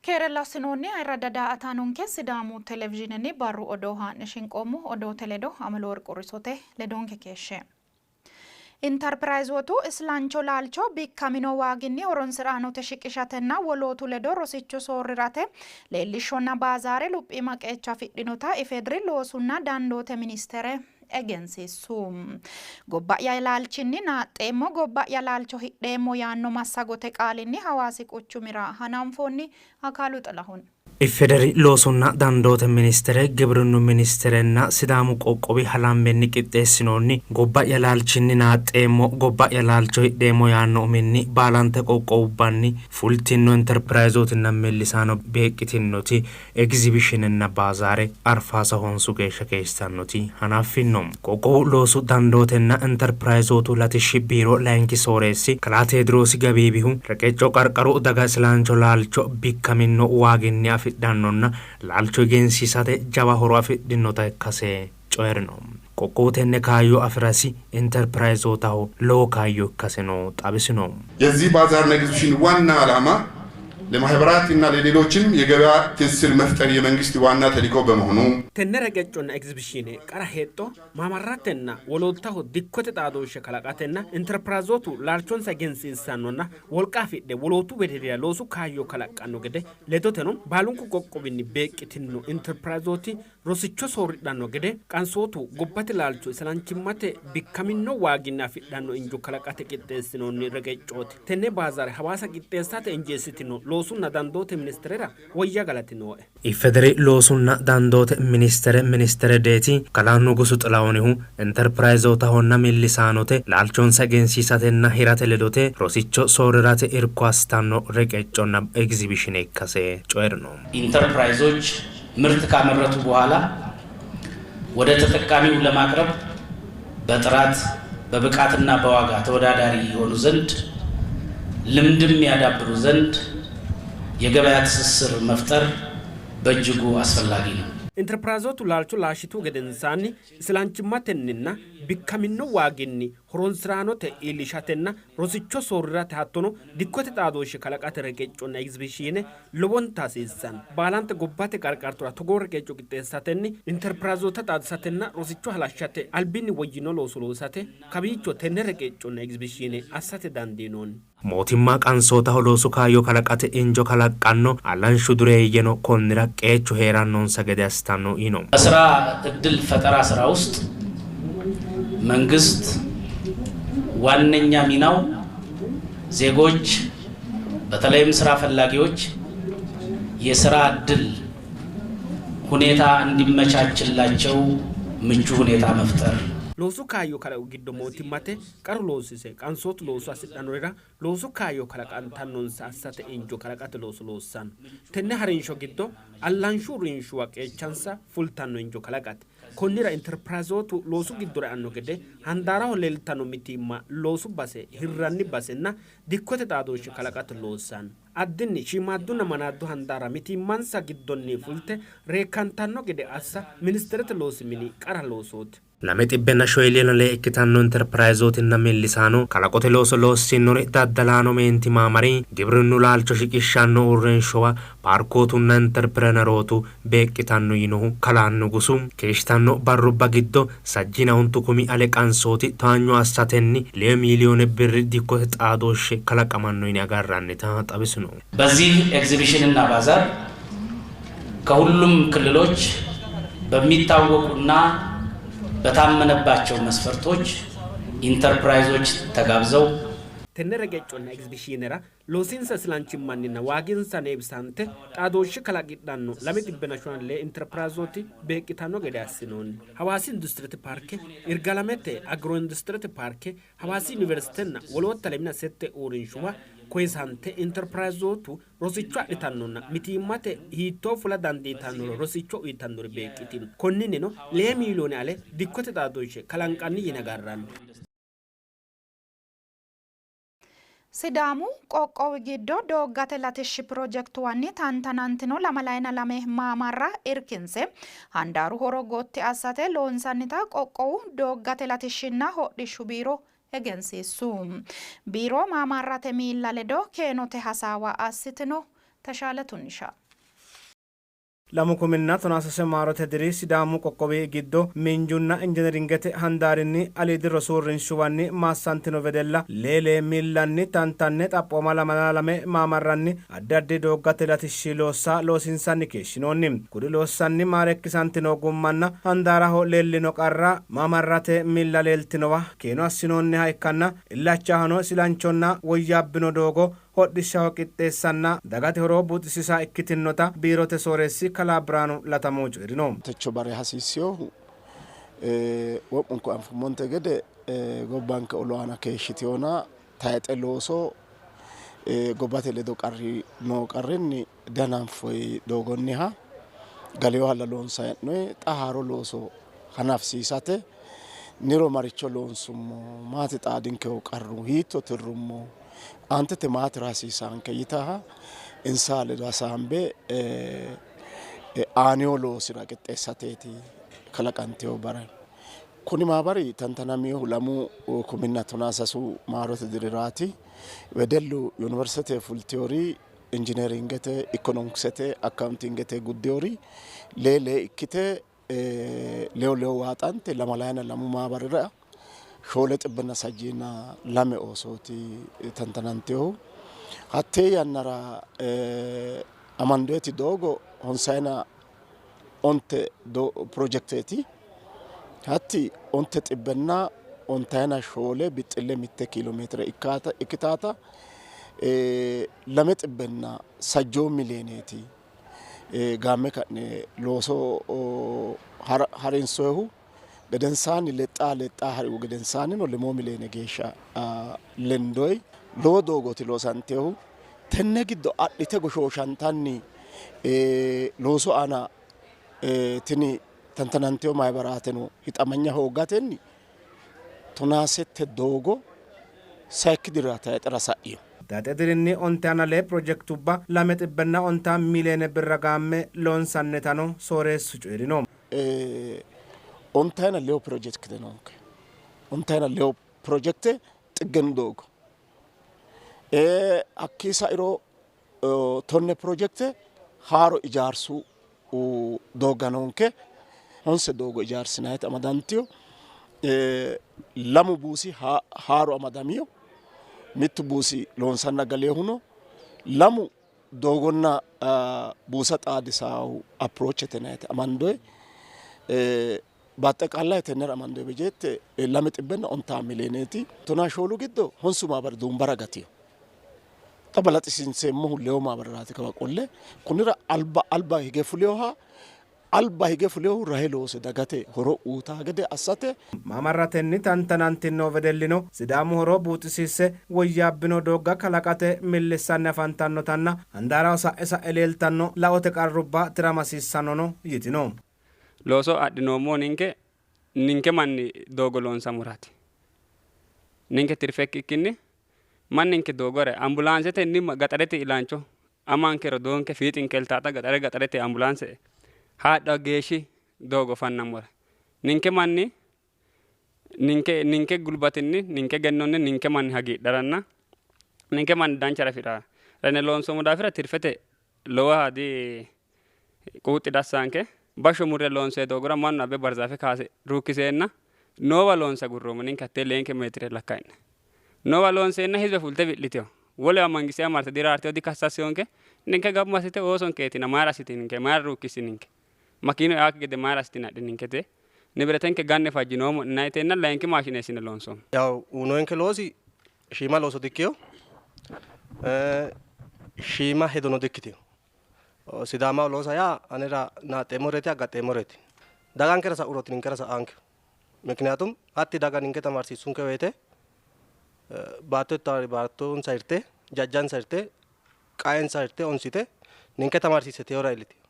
Keerella assinoonni ayirradda daa''ataanonke Sidaamu Televizhiinenni barru odoo haa'ne shinqoommo. Odoote ledo Amaloworq Urisote ledonke keeshshe. Interpirayzootu islancho laalcho bikkamino waaginni horonsi'raanote shiqishatenna wolootu ledo rosicho soorri'rate leellishshonna baazaare luphiima qeecha afidhinota IFEDRI Loosunna Dandoote Ministeere egensiissu. Gobba'ya laalchinni naaxxeemmo, gobba'ya laalcho hidheemmo yaanno massagote qaalinni Hawaasi quchumira hananfoonni Akaalu Xilahun. IFEDERI Loosunna Dandoote Ministere, Gibrinnu Ministerenna Sidaamu Qoqqowi halammenni qixxeessinoonni Gobba'ya laalchinni naaxxeemmo, gobba'ya laalcho hidheemmo yaanno uminni baalante qoqqowubbanni fultinno Interpirayzootinna millisaano beeqqitinnoti Egizibishiinenna baazaare Arfaasa honsu geeshsha keeshshitannoti hanaffinno. Qoqqowu loosu dandootenna Interpirayzootu latishshi biiro layinki sooreessi kalaa Teediroosi Gabiibihu, reqecco qarqaru daga isilancho laalcho bikkaminno waaginni afidhannonna laalcho egensiisate jawa horo afidhinnota ikkase coyi'rino. Qoqqowu tenne kaayyo afi'rasi Interpirayzootaho lowo kaayyo ikkaseno xawisino. የዚህ ባዛርና ኤግዚቢሽን ዋና ዓላማ ለማህበራት እና ለሌሎችም የገበያ ትስስር መፍጠር የመንግስት ዋና ተልዕኮ በመሆኑ Tenne reqecconna egzibishiine qara hexxo maamarratenna woloottaho dikkote xaadooshshe kalaqatenna Interpirayzootu laalchonsa egensiissannonna wolqa afidhe wolootu wedellira loosu kaayyo kalaqqanno gede ledoteno baalunku qoqqowinni beeqqitinno Interpirayzooti rosicho soorridhanno gede qansootu gobbate laalcho isilanchimmate bikkaminno waaginni afidhanno injo kalaqate qixxeessinoonni reqeccooti. Tenne baazaare Hawaasa qixxeessate injeessitino Loosunna Dandoote Ministerera woyya galati nooe. IFEDRI Loosunna Dandoote Ministere Ministere Deeti Kalaa Nugusu Xilahunihu, Interpirayzootahonna millisaanote laalchonsa egensiisatenna hirate ledote rosicho soorri'rate irko assitanno reqecconna egzibishine ikkase coyi'rino. ኢንተርፕራይዞች ምርት ካመረቱ በኋላ ወደ ተጠቃሚው ለማቅረብ በጥራት በብቃትና በዋጋ ተወዳዳሪ የሆኑ ዘንድ ልምድም ያዳብሩ ዘንድ የገበያ ትስስር መፍጠር በእጅጉ አስፈላጊ ነው። Interpirayzootu laalcho laashshitu gedensaanni isilanchimmatenninna bikkaminno waaginni horonsi'raanote iillishatenna rosicho soorri'rate hattono dikkote xaadooshshe kalaqate reqecconna egzibishiine lowonta hasiissanno. Baalante gobbate qarqartora togoo reqecco qixxeessatenni Interpirayzoota xaadisatenna rosicho halashshate albinni woyyino looso loosate kawiicho tenne reqecconna egzibishiine assate dandiinoonni. Mootimma qansootaho loosu kaayyo kalaqate injo kalaqqanno, halanshu dureeyyeno konnira qeechu hee'rannonsa gede assitanno yiino. በስራ እድል ፈጠራ ስራ ውስጥ መንግስት ዋነኛ ሚናው ዜጎች በተለይም ስራ ፈላጊዎች የስራ እድል ሁኔታ እንዲመቻችላቸው ምቹ ሁኔታ መፍጠር Loosu kaayyo kalaqo giddo mootimmate qaru loosise qansootu looso hasidhannorira loosu kaayyo kalaqantannonsa assate injo kalaqate looso loossanno. Tenne harinsho giddo allanshu uurrinshuwa qeechansa fultanno injo kalaqate. Konnira Interpirayzootu loosu giddora e'anno gede handaaraho leeltanno mitiimma loosu base, hirranni basenna dikkote xaadooshshe kalaqate loossanno. Addinni shiimaaddunna manaaddu handaarra mitiimmansa giddonni fulte reekkantanno gede assa ministerete loosi mini qara loosooti. Lame xibbenna shoyilina lee ikkitanno Interpirayzootinna millisaano, kalaqote looso loossinnori daddalaano meenti maamari, gibrinnu laalcho shiqishshanno uurrinshuwa, paarkootunna Interpirenerootu beeqqitanno yinohu kalaa Nugusu, keeshshitanno barrubba giddo sajjiina ontu kumi ale qansooti towaanyo assatenni lee miiliyoone birri dikkote xaadooshshi kalaqamanno yine agarrannita xawisino. በዚህ ኤግዚቢሽንና ባዛር ከሁሉም ክልሎች በሚታወቁና በታመነባቸው መስፈርቶች ኢንተርፕራይዞች ተጋብዘው Tenne reqecconna egzibishiinera loosinsa isilanchimmanninna waaginsanni heewisante xaadooshshe kalaqidhanno 254 Interpirayzooti beeqqitanno gede assinoonni. Hawaasi Industirete paarke, Irgalamete Agro Industirete paarke, Hawaasi Yuniversitenna wolootta lemina sette uurrinshuwa koyisante Interpirayzootu rosicho adhitannonna mitiimmate hiittoo fula dandiitannoro rosicho uytannori beeqqitino. Konninnino lee miiliyoone ale dikkote xaadooshshe kalanqanni yine agarranni. Sidaamu qoqqowi giddo dooggate latishshi pirojektuwanni tantanantino lamalayina lame maamarra irkinse handaaru horo gotti assate loonsannita qoqqowu dooggate latishshinna hodhishshu biiro egensiissu. Biiro maamarrate miilla ledo keenote hasaawa assitino. ተሻለ ቱኒሻ Lamu kuminna tonaa sase maarote diri Sidaamu qoqqowi giddo miinjunna injineringete handaarinni aliidi rosu uurrinshuwanni maassantino wedella lee lee miillanni tantanne xaphooma lamala lame maamarranni addi addi dooggate latishshi loossa loosiinsanni keeshshinoonni. Kuri loossanni maareekkisantino gummanna handaaraho leellino qarra maamarrate miilla leeltinowa keeno assinoonniha ikkanna illachahono silanchonna woyyaabbino doogo hodhishshaho qixxeessanna dagate horo buuxisiisa ikkitinota biirote sooreessi kalaa Birhaanu Latamo coyi'rino. Techo bare hasiissinohu wo'munku anfummonte gede gobbanke olu aana keeshshitinoha tayixe looso gobbate ledo qarri noo qarrinni dihananfoyi doogonniha galeyohalla loonsanni hee'noyi. Xa haaro looso hanafisiisate niro maricho loonsummo, maati xaadinkehu qarru, hiitto tirrummo, aantete maatira hasiisaanke yitaha insa ledo hasaambe aaneyo loosira qixxeessateeti kalaqanteyo bare. Kuni maabari tantanaminohu 2013 maarote diriraati. Wedellu yuniversite fultiyori injineringete, ikonomiksete, akkaawuntingete guddiyori lee lee ikkite leyo leyo waaxante lamalayina lamu maabarira 772 oosooti tantanantehu. Hattee yannara amandooti doogo 55 pirojekteeti. Hatti 994.1 kiiloo meetire ikkitaata 270 miliyooneeti gaamme ka'ne looso harinsohu gedensaanni lexxaa lexxaa harihu gedensaannino 2 miliyoone geeshsha lendoyi lowo doogooti loosantehu. Tenne giddo adhite goshooshantanni loosu aana tini tantananteyo maybaraateno hixamanya hoogatenni 18 doogo sayikki dirira tayixera sa'ino. Tayixe dirinni 14 pirojekitubba 210 miliyoone birra gaamme loonsannitano sooreessu coyi'rino. 52 pirojekite noonke. 52 pirojekite xiggenu doogo. Hakkii sairo 10 pirojekite haaro ijaarsu doogga noonke. 9 doogo ijaarsinayiti amadantiyo. 2 buusi haaro amadamiyo. 1 buusi loonsanna galeehuno. 2 doogonna buusa xaadisaahu approachete nayiti amandoyi. በአጠቃላይ tennera amandoyi bejete 210 miliyooneeti. 14 giddo 9 maabari duumbara gatiyo. Xa balaxisiinseemmohu 2 maabariraati kawa qolle. Kunnira alba alba hige fuliyoha alba hige fuliyohu rahe loose dagate horo uutaa gede assate. Maamarratenni tantanantino wedellino Sidaamu horo buuxisiisse woyyaabbino doogga kalaqate millissanni afantannotanna handaaraho sa'e sa'e leeltanno laote qarrubba tirama hasiissannono yitino. Looso adhinoommo ninke ninke manni doogo loonsammoraati. Ninke tirfe ikkikkinni manninke doogore ambulaansetenni gaxarete ilaancho amanke rodoonke fiixinke iltaata gaxare gaxarete ambulaanse haadha geeshshi doogo fannammora. Ninke manni ninke ninke gulbatinni ninke gennonni ninke manni hagiidharanna ninke manni danchare afidhara rene loonsoommo daafira tirfete lowoha di quuxxi dassaanke. Bashsho murre loonsee doogora mannu abbe barzaafe kaase ruukkiseenna noowa loonse agurroommo ninke hattee leenke meetire lakka'ine. Noowa loonseenna hizbe fulte wi'liteyo. Wolewa mangiste marte diraarteyo dikassaseyonke ninke gamba assite oosonkeetina mayira assitininke mayira ruukkisininke makiinu eaakki gede mayira assitine adhininkete nibiretenke ganne fajjinoommo nayiteenna layinki maashine eessine loonsoommo. ያው uyinoonke loosi shiima looso dikkino, shiima hedono dikkitino. Sidaamaho loosa yaa anera naaxeemmoreeti aggaxxeemmoreeti. Dagankera sa'urooti ninkera sa'anke. ምክንያቱም hatti daga ninke tamarsiissunke woyite baatto baattonsa hirte jajjansa hirte qaensa hirte onsite ninke tamarsiisse teora iillitino.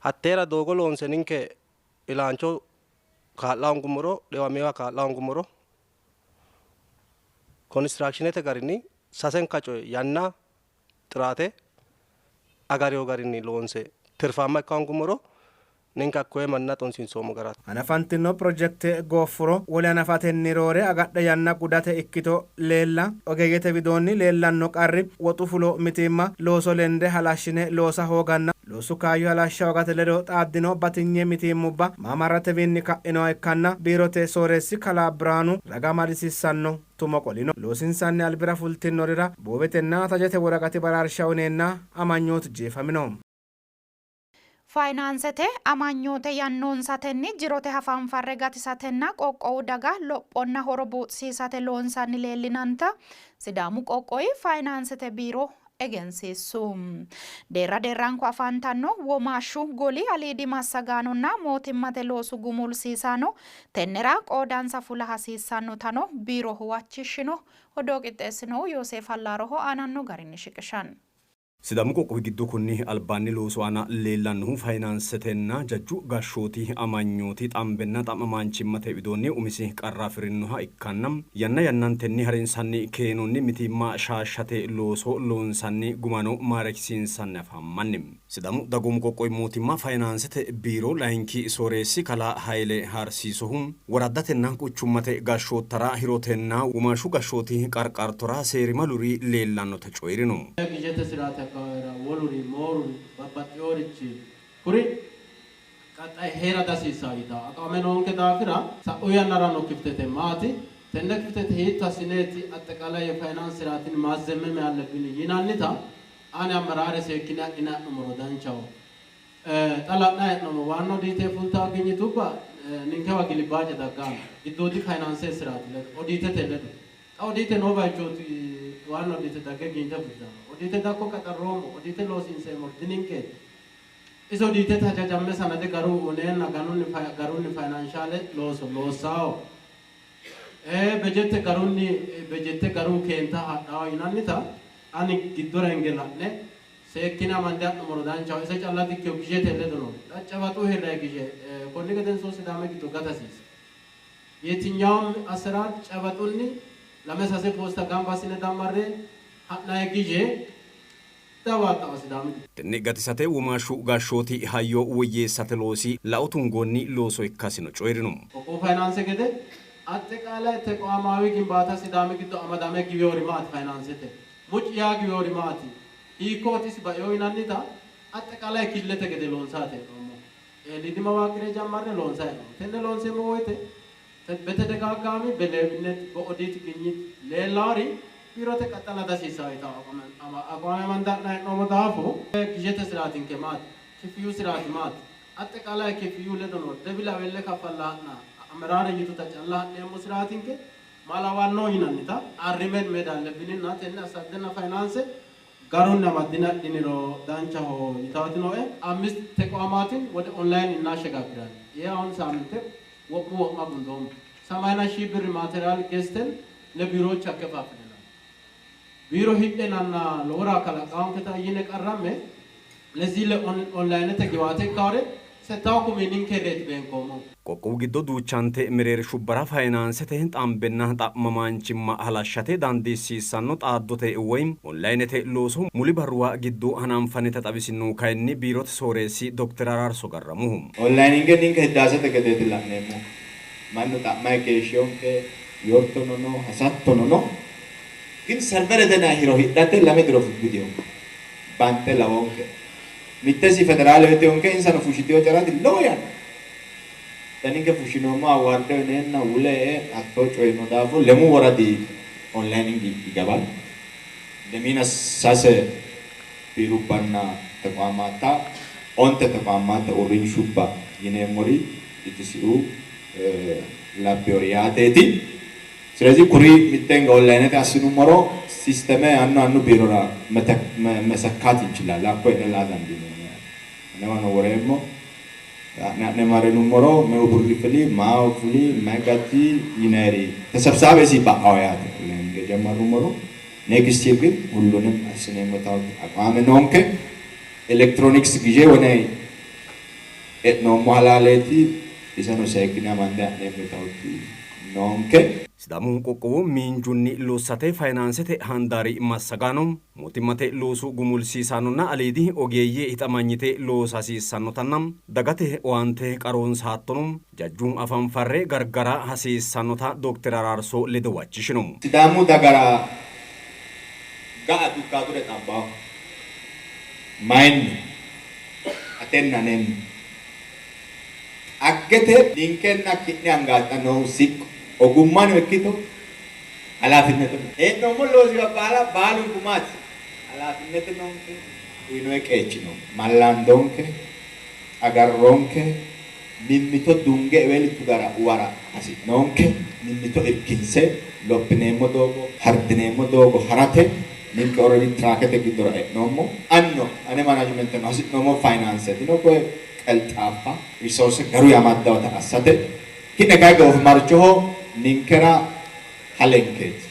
Hatteera doogo loonse ninke ilaancho kaa'la hoongummoro dhiwamewa kaa'la hoongummoro konistirakshinete garinni sasenka coye yanna xiraate agarewo garinni loonse tirfaamma ikka hoongummoro Ninke hakkoye manna xonsiinsoommo garaati. Hanafantino pirojekte gooffuro wole hanafatenni roore agadha yanna gudate ikkito leella, ogeeyyete widoonni leellanno qarri, woxu fulo mitiimma, looso lende halashshine loosa hooganna loosu kaayyo halashsha hoogate ledo xaaddino batinye mitiimmubba maamarratewiinni ka'inoha ikkanna biirote sooreessi kalaa Birhaanu raga amadisiissanno tumo qolino. Loosinsanni albira fultinnorira boowetenna tajete woraqati baraarsha uyneenna amanyootu jeefamino. Fayinaansete amanyoote yannoonsatenni jirote hafanfarre gatisatenna qoqqowu daga lophonna horo buuxisiisate loonsanni leellinannita Sidaamu qoqqowi fayinaansete biiro egensiissu. Deerra deerranko afantanno womaashshu goli aliidi massagaanonna mootimmate loosu gumulsiisaano tennera qoodansa fula hasiissannotano biiro huwachishshino. Odoo qixxeessinohu Yooseef Allaaroho aananno garinni shiqishanno. Sidaamu qoqqowi giddo konni albaanni loosu aana leellannohu fayinaansetenna jajju gashshooti amanyooti xambenna xa'mamaanchimmate widoonni umisi qarra afi'rinnoha ikkanna yanna yannantenni harinsanni keenonni mitiimma shaashshate looso loonsanni gumano maareekisiinsanni afammanni. Sidaamu dagoomu qoqqowi mootimma fayinaansete biiro layinki sooreessi kalaa Hayle Haarsiisohu woraddatenna quchummate gashshoottara hirotenna womaashshu gashshooti qarqartora seerimaluri leellannota coyi'rino. Gijete siraati akkawaawera woluri mooruri babbaxxinorichi kuri qaxxaye hee'ra dihasiissanno yitanno aqaame noonke daafira sa'u yannarano kiftete maati tenne kiftete hiitto assineeti axxeqalay የፋይናንስ ስርዓትን ማዘመም ያለብን yinannita ane ammeraare seekkine adhine ha'nummoro danchaho. Xa la'nayi hee'noommo waanna odiite fultawo ginyitubba ninkewa gilibbaace dagganno giddoodi fayinaanse siraati ledo odiitete ledo. Xa odiite noo bayichooti waanna odiite dagge ginyite fultanno. Odiite dakko qaxarroommo, odiite loosiinseemmori dininkeeti. Ise odiitete hajajamme sanade garu uyneenna garunni fayinaanshaale looso loossawo. Bejette garunni bejette garu keenta hadhawo yinannita ani giddora hinge la'ne seekkine amande ha'nummoro danchaho. Ise calla dikkino gijete ledo no. Xa cabaxu hirrayi gije konni gedenso Sidaame giddo gata hasiissa. የትኛውም አሰራር ጨበጡኒ ለመሳሴ ፖስታ gamba assine dammarre ha'nayi gije dawaxxawo Sidaami giddo. Tenne gatisate womaashshu gashshooti hayyo woyyeessate loosi lao tungoonni looso ikkasino coyi'rino. Qoqqowu fayinaanse gede አጠቃላይ ተቋማዊ ግንባታ Sidaami giddo amadame giwiyoori maati fayinaansete mucci yaa giwiyoori maati hiikkootis baeo yinannita አጠቃላይ killete gede loonsaate hee'noommo. Eeliidi mawaaqire jammarre loonsayi hee'noommo. Tenne loonseemmo woyte በተደጋጋሚ በሌብነት በኦዲት ግኝት leellaari biirote qaxxala dihasiissawo yitawo aqwaame amanda'na hee'noommo daafo gijete siraatinke maati kifiyyu siraati maati አጠቃላይ kifiyyu ledo no debilawelle kaffalla ha'na ammeraare yituta calla ha'neemmo siraatinke malawanno yinannita arrimen meed allebininna tenne asaddenna fayinaanse garunni amaddine adhiniro danchaho yitaati nooe. አምስት ተቋማትን ወደ ኦንላይን እናሸጋግራለን። ይህ አሁን ሳምንት ወቅሙ ወቅማ ጉንዶም ሰማንያ ሺህ ብር ማቴሪያል ገዝተን ለቢሮዎች አከፋፍለናል። ቢሮ ሂደናና ለወራ kalaqaanke yine qarramme ለዚህ ለኦንላይንete giwaate ikkawore settawu kumi ninke reeti beenkoommo. Qoqqowu giddo duuchante mereershubbara fayinaansete xambenna xa'mamaanchimma halashshate dandiissiissanno xaaddote woy onlayinete looso muli barruwa giddo hananfannita xawisinohu kayinni biirote sooreessi Dokter Araarso Garramuhu. Onlayinge ninke hiddaasete gedeeti la'neemmo. Mannu xa'mayi keeshshiyonke yortono no hasattono no. ግን serverete hiro hidhate lame diro fuggitiyo bante lawonke. Mittesi federaale yitiyonke insano fushshitiyo caraati lowo yanna. Xa ninke fushshinoommo awwaarde uyineenna wule hattoo coyi no daafo lemu woradi online ይገባል። Lemiina sase biirubbanna teqwaamaatta onte teqwaamaatta uurrinshubba yineemmori itisiu labbewori yaateeti. ስለዚህ ኩሪ mittenga onlinete assinummoro sisteme annu annu biirora መሰካት እንችላለን። hakko hee'ne laa dandiineemmo yaate. Anewano woreemmo ha'ne marrinummoro meu birri fuli maa fuli mayi gatti yinayiri ተሰብሳቤ ሲ ba'awo yaate ኦንላይን ጀመሩmmoro next year ግን ሁሉንም assineemmota aqwaame noonke ኤሌክትሮኒክስ ጊዜ wone e'noommo halaaleeti iseno seekkine amande ha'neemmotawoti noonke. Sidaamu qoqqowo miinjunni lossate fayinaansete handaari massagaano, mootimmate loosu gumulsiisaanonna aliidi ogeeyye hixamanyite loosa hasiissannotanna dagate owaante qaroonsa hattono jajju hafanfarre gargara hasiissannota Dokter Araarso lede huwachishino. Sidaamu dagara ga'a dukkaadure xabbaho. Mayinni? Atenna anenni. Xaggete ninkenna ki'ne angaxa noohu siqqo, ogummano ikkito halaafinneteno. Hee'noommo loosiwa baala baalunku maati? Halaafinnete noonke, uyinoyi qeechi no. Mallaandoonke, xagarroonke, mimmito dunge eweli tugara uwara hasi'noonke, mimmito irkinse lophineemmo doogo, hardineemmo doogo harate ninke already trackete giddora e'noommo. Anino ane managementeno hasi'noommo finance dino, koye qelxaaffa resource garuyi amaddawota assate. Ki'ne kayi goofimarchoho ninkera halenkeeti.